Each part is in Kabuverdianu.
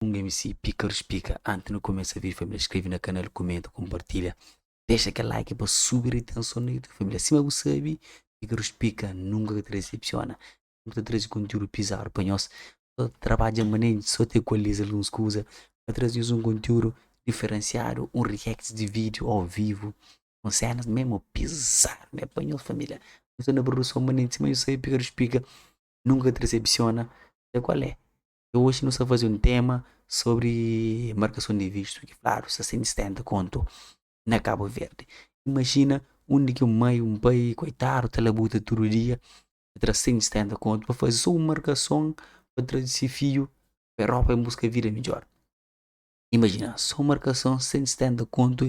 Un MC Pícaros Pica. Antes nu começa vídeo, família, inscreve na canal, comenta, compartilha, deixa aquele like pa subir retenção no YouTube, família. Sima bu sabe, Pícaros Pica nunca ka ta decepciona. Nu ta traze conteúdo pizarro pa nhos. Só trabadja manente, só te equaliza alguns coisa pa traze nhos um conteúdo diferenciado, um react de vídeo ao vivo, com cenas mesmo bizarro, né, pa nhos, família. Nu sta na produção manente, sima nhos sabe, Pícaros Pica nunca te decepciona. É qual é? Eu hoje nu sta faze um tema sobre marcação de visto, que fladu sta 170 conto na Cabo Verde. Imagina undi ki un mai, un pai, coitado, ta labuta tudo dia, ta tra 170 conto pa faze só un marcação pa traze se fidju pa Europa em busca vida midjor. Imagina, só marcação 170 conto.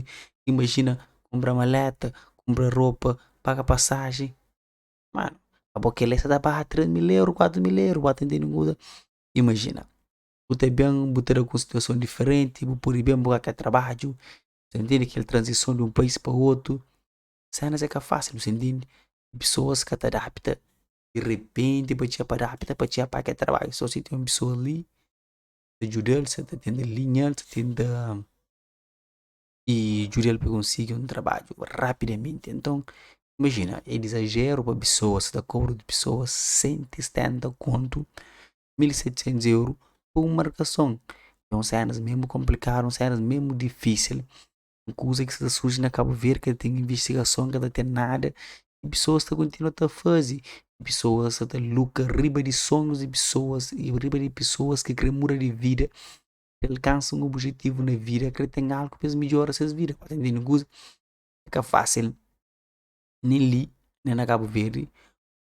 Imagina compra maleta, compra roupa, paga passagem. Mano, abo kel sa ta paga 3 mil euro, 4 mil euro, ba ta entende kuza? Imagina, bu ta ben, bu ta da ku un situason diferenti, bu pode ben bu ka ka trabadju, você entende? Kel transição de um país pa outro, cenas é ka fácil, você entende? Pessoas ka ta adapta de repente pa txia pa adapta pa txia pa ke trabadju, só si tem un pessoa ali ta djuda-l, sa ta tenta linha-l, sa tenta e djuda-l pa konsigi un trabadju rapidamenti. Então, imagina, é exagero pa pessoas, sa ta kobra di pessoas 170 conto, 1700 euro pa un marcação. É um cenas mesmo complicado, um cenas mesmo difícil. Um coisa que está surge na Cabo Verde, que tem investigação, que não tem nada, e pessoas ta continua ta fazer. Pessoas ta lucra riba de sonhos de pessoas e riba de pessoas que querem mudar de vida, que alcançam um objetivo na vida, que tem algo para melhorar suas vidas. Tá entendendo? Coisa fica fácil. Nem li, nem na Cabo Verde,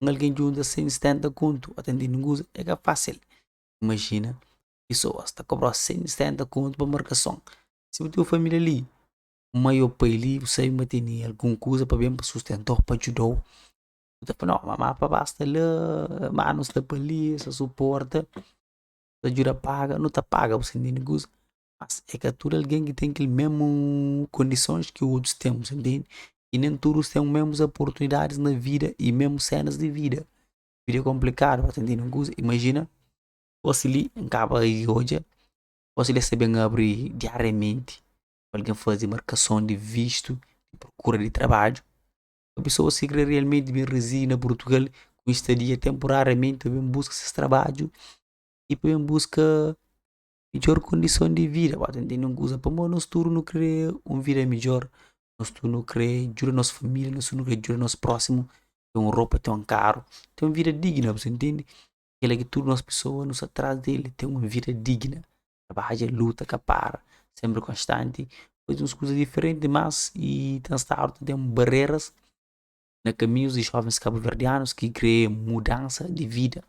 um alguém junta 170 conto, tá entendendo? Coisa é que é fácil. Imagina, pessoas tá cobrar 170 conto para marcação. Se o teu família ali, mãe ou pai ali, você vai ter alguma coisa para bem para sustentar, para ajudar. Tá falando, não, mamá, papá está lá, mano está para ali, se suporta, ajuda paga, não tá paga, você entende? Coisa. Mas é que tudo alguém que tem aquele mesmo condições que outros temos, entende? E nem todos têm as mesmas oportunidades na vida e mesmo cenas de vida. Vida é complicado, você entende? Coisa. Imagina, você ali, em cabo aí hoje, você ali saber abrir diariamente, alguém fazer marcação de visto, de procura de trabalho. A pessoa se quer realmente bem residir na Portugal, com estadia temporariamente, bem busca esse trabalho e bem busca melhor condição de vida. Pode entender uma coisa, para nós tudo não querer uma vida melhor, nós tudo não querer ajuda nossa família, nós tudo não querer ajuda nosso próximo, ter uma roupa, ter um carro, ter uma vida digna, você entende? Aquela que tudo nossa pessoa nos atrás dele, ter uma vida digna. Trabalha, luta, capara, sempre constante. Faz umas coisas diferentes, mas e tem estado, tem barreiras na caminhos de jovens cabo-verdianos que criam mudança de vida.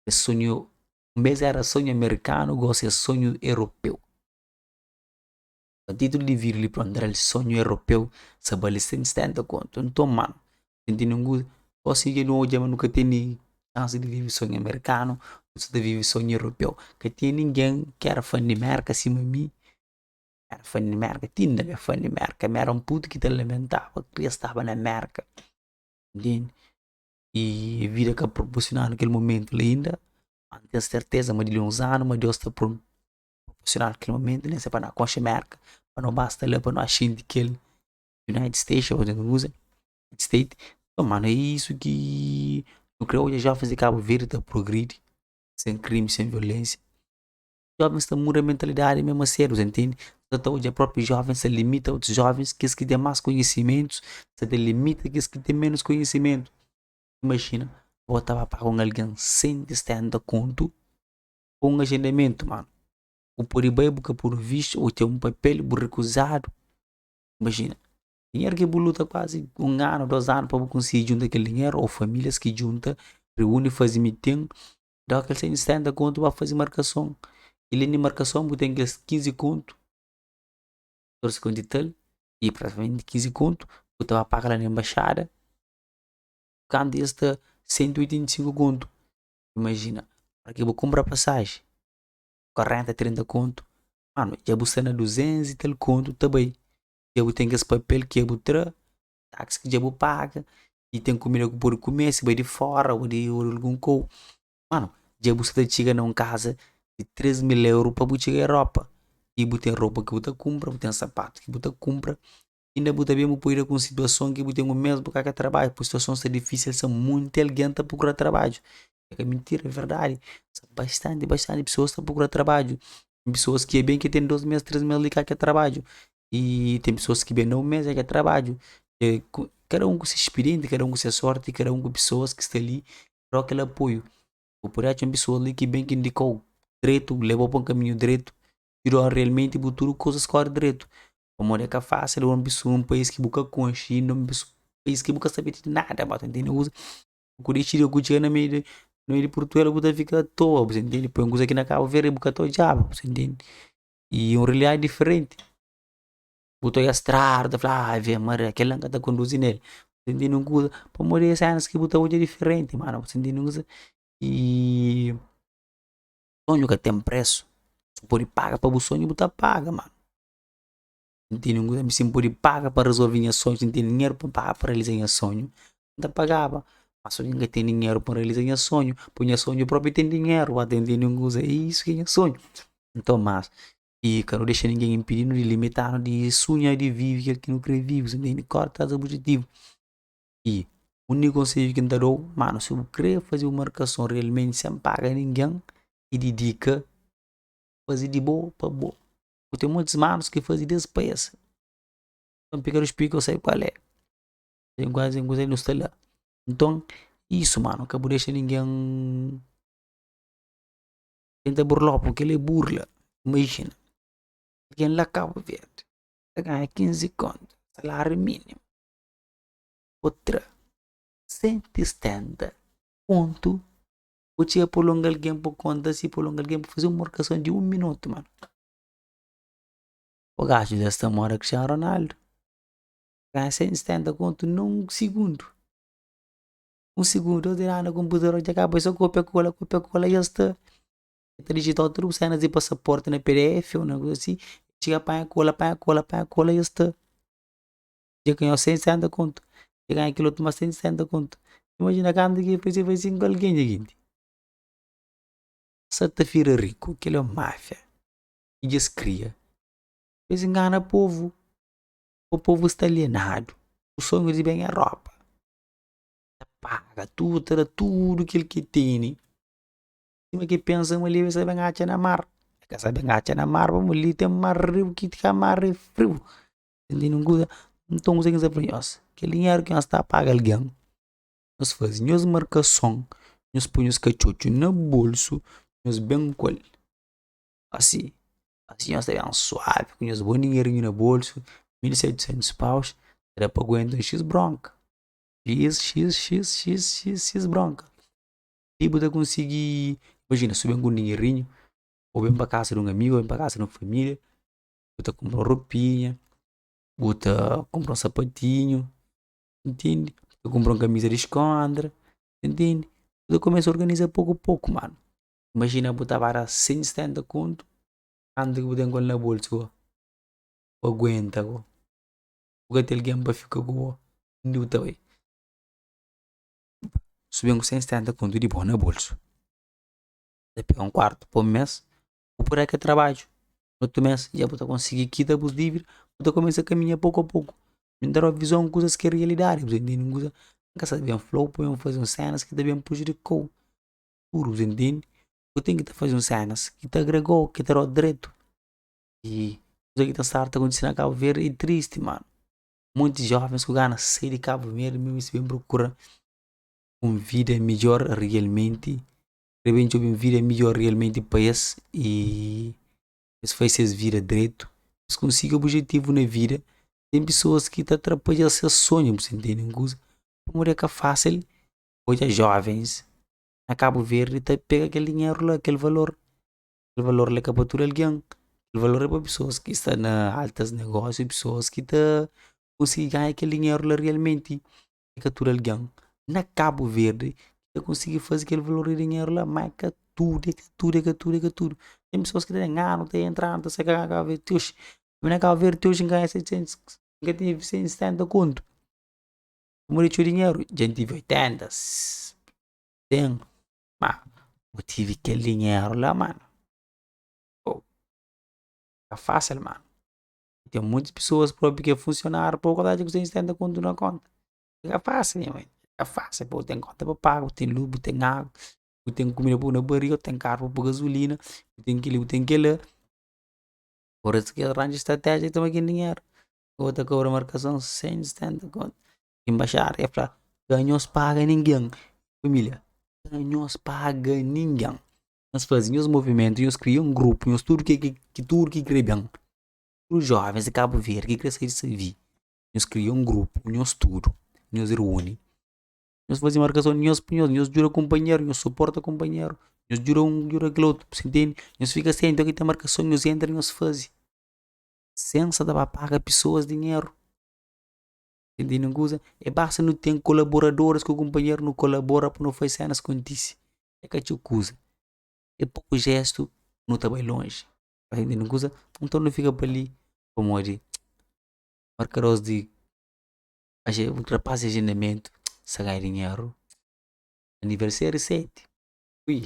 Esse sonho, um vez era sonho americano, agora é sonho europeu. O título de vídeo ali para andar o sonho europeu, sabe ali 170 conto. Então, mano, entende um você não hoje nunca tem chance de viver sonho americano, você vive sonho europeu. Que tem ninguém que era fã de América acima de mim. Era fã de América, tinha fã de América, mas era um puto que te lamentava, queria estar na América. Entende? E a vida que proporcionar naquele momento ainda, não tenho certeza, mas de uns anos, mas Deus está proporcionar naquele momento, nem sei para não concha América, para não basta lá, para não achar aquele United States, ou United States. Então, mano, é isso que eu creio hoje jovens de Cabo Verde tá progredir, sem crime, sem violência. Jovens estão mudando a mentalidade mesmo a sério, entende? Então, hoje a própria jovem se limita a outros jovens que que têm mais conhecimentos, se te limita que que têm menos conhecimento. Imagina, vou estar para com alguém 170 conto com um agendamento, mano. O por busca por visto ou ter um papel recusado. Imagina, dinheiro que luta quase um ano, 2 anos para conseguir juntar aquele dinheiro, ou famílias que juntam, reúne, fazem meeting, dá aquele 170 conto para fazer marcação. E além de marcação, tem aqueles 15 conto, 14 conto e tal, e praticamente 15 conto, você vai pagar lá na embaixada, quando está 185 conto. Imagina, para que eu vou comprar passagem, 40, 30 conto, mano, já vou na 200 e tal conto também. Já vou ter esse papel que eu vou trazer, táxi que já vou pagar, e tem comida que pode comer, se vai de fora ou de algum co. Mano, já você chega numa casa Di 3 mil euro pa bu txiga Europa i bu ten ropa ki bu ta kunpra, bu ten sapatu ki bu ta kunpra, inda bu ta ben bu poi da ku un situason ki bu ten un mes bu ka ka trabadja, poi situason sta difisil, sta monti algen ta prokura trabadju. É ka mintira, é verdadi. Sta bastanti, bastanti pesoas ta prokura trabadju. Ten pesoas ki é ben ki ten 2 mes, 3 mes li ka ka trabadju. I ten pesoas ki ben na un mes dja ka trabadju. Kada un ku se spirienti, kada un ku se sorti, kada un ku pesoas ki sta li da kel apoiu. Bu pode atxa un pesoa li ki ben ki indikau dretu, lebau pa un kaminhu dretu, djuda-u realmenti bu tudu kuzas kóre dretu. Pamodi é ka fásil un pesoa, un país ki bu ka konxe, inda un país ki bu ka sabe di nada, ba ta ntende kuza. Bu dixidi ku txeu na meiu di na meiu di Purtugal bu ta fika atoa, bu ta ntende? Poi un kuza ki na Kabu Verdi bu ka ta odjaba, bu ta ntende? I un realidadi diferenti. Bu ta odja strada, ta fla ave maria kel-la N ka ta konduzi nel. Bu ta ntende un kuza? Pamodi es sénas ki bu ta odja diferenti, mano, bu ta ntende un kuza? I sonhu ka ten presu. Si bu pode paga pa bu sonhu, bu ta paga, mano. N tene un kuza, si N pode paga pa rezolve nha sonhu, si N ten dinheru pa paga pa realiza nha sonhu, N ta pagaba. Ma si N ka ten dinheru pa realiza nha sonhu, poi nha sonhu propi ten dinheru, ba ta ntende un kuza? É isu ki é nha sonhu. Nton, mas i ka nu dexa ningen inpidi-nu di limita-nu di sunha di vive kel ki nu kre vive, si ntende? Kore tras di objetivu. I úniku konsedju ki N ta da-u, manu, si bu kre faze un markason realmenti sen paga ningen i didika faze di bo pa bo. Bu ten montis manus ki faze des pa es. Nton pika dos pika, bu sabe kual é. Ten kuazi un kuza nu sta la. Nton, isu manu, ka bu dexa ningen tenta burla-u, purki kel-li é burla. Imajina, algen la Kabu Verdi ta ganha 15 kontu, salariu minimu, bu tra 170 kontu, bu txiga pa longa algen pa konta si, pa longa algen pa faze un markason di un minutu, manu. O gajo dja sta moda Cristiano Ronaldo, ganha 170 kontu na un sigundu. Un sigundu, dôs di na konputador dja kaba, é só kopia kola, kopia kola dja sta. El ta dijitau tudu sénas di pasaporti na PDF ô na kuza asi, txiga panha kola, panha kola, panha kola dja sta. Dja ganhau 170 kontu, dja ganha kel otu más 170 kontu. Imajina kantu ki el faze, faze 5 algen dja ginti. Sa ta fira riku, kel-li é un máfia ki dja es kria. Es ingana povu, pa povu sta alienadu, ku sonhu di ben Europa. Ta paga tudu, ta da tudu kel ki tene. Sima ki pensa ma li es ta ben atxa na mar. Es ka sa ben atxa na mar, pamodi li ten mar riu ki ka mar é friu. Ntende un kuza? Nton kuzê ki N sta fla nhos? Kel dinheru ki nhos ta paga algen, nhos faze nhos markason, nhos poi nhos katxotxu na bolsu, nhos ben ku el. Asi, asi nhos ta ben suavi ku nhos bon dinherinhu na bolsu, 1700 paus, ta da pa aguenta un xis bronka. Xis, xis, xis, xis, xis, xis bronka. Ti bu ta konsigi, imajina, si bu ben ku un dinherinhu, bu ben pa kasa di un amigu, bu ben pa kasa di un familia, bu ta kunpra un ropinha, bu ta kunpra un sapatinhu, ntende? Bu ta kunpra un kamisa di skondra, ntende? Bu ta kumesa organiza poku poku, manu. Imajina bu ta ba da 170 kontu, kantu ki bu ten ku el na bolsu go? Bu aguenta go? Bu ka ten algen pa fika ku bo, undi bu ta bai? Si bu ben ku 170 kontu di bo na bolsu, ta pega un kuartu pa un mes, bu pode ka trabadju, na otu mes dja bu ta konsigi kita bus dívida, bu ta kumesa kaminha poku a poku. Mi ta da-u vizon kuzas ki é realidadi, bu ta ntende un kuza? N ka sta ben fla-u pa ben faze un sénas ki ta ben prejudika-u. Futuru, bu ntende? Bu ten ki ta faze un sénas ki ta agrega-u, ki ta da-u dretu. I kuza ki ta staba ta kontise na Kabu Verdi é tristi, manu. Monti jovens ku gana sai di Kabu Verdi mesmu es ben prokura un vida midjór realmenti, kre ben djobe un vida midjór realmenti pa es i es fai ses vida dretu, es konsigi objetivu na vida. Ten pesoas ki ta trapadja ses sonhu, bu sta ntende un kuza? Pamodi é ka fásil odja jovens na Kabu Verdi ta pega kel dinheru la, kel valor. Kel valor la é ka pa tudu algen, kel valor é pa pesoas ki sta na altas negósiu, pesoas ki ta konsigi ganha kel dinheru la realmenti. É ka tudu algen na Kabu Verdi ki ta konsigi faze kel valor di dinheru la, má é ka tudu, é ka tudu, é ka tudu, é ka tudu. Ten pesoas ki ta ten anu ta entra anu ta sai ka Kabu Verdi ti oxi. Mi na Kabu Verdi ti oxi N ganha 700, N ka tene 170 kontu. Pamodi txeu dinheru, dja N tive 80, 100, má bu tive kel dinheru la, mano. Ka fásil, mano. Ten monti pesoas própi ki é funsionáriu pa ku 170 kontu na konta. É ka fásil, nha mãe. É ka fásil, pô, ten konta pa paga, bu ten lus, bu ten agu, bu ten kumida pa poi na bariga, bu ten karu pa poi gazulina, bu ten keli, bu ten kela. Por isu ki ranja stratéjia di toma kel dinheru. Bo ta kobra markason 170 kontu. Embaxada e fla, ka nhos paga ningen. Família, ka nhos paga ningen. Nhos faze nhos movimentu, nhos kria un grupu, nhos tudu ki ki tudu ki kre ben. Tudu jovens di Kabu Verdi ki kre sai di CV, nhos kria un grupu, nhos tudu, nhos reúne, nhos faze markason nhos pa nhos, nhos djuda kunpanheru, nhos suporta kunpanheru, nhos djuda un djuda kel otu, bu ntende? Nhos fika sienti oki ten markason nhos entra nhos faze, sen sa ta ba paga pesoas dinheru. Ntende un kuza? É basta nu ten kolaboradoris ku kunpanheru, nu kolabora pa nu faze senas kontise. É ka txeu kuza, é poku jestu nu ta bai lonji. Ta ntende un kuza? Nton nu fika pa li pamodi markadoris di rapaz di agendamentu sa ganha dinheru aniversáriu 7 ui.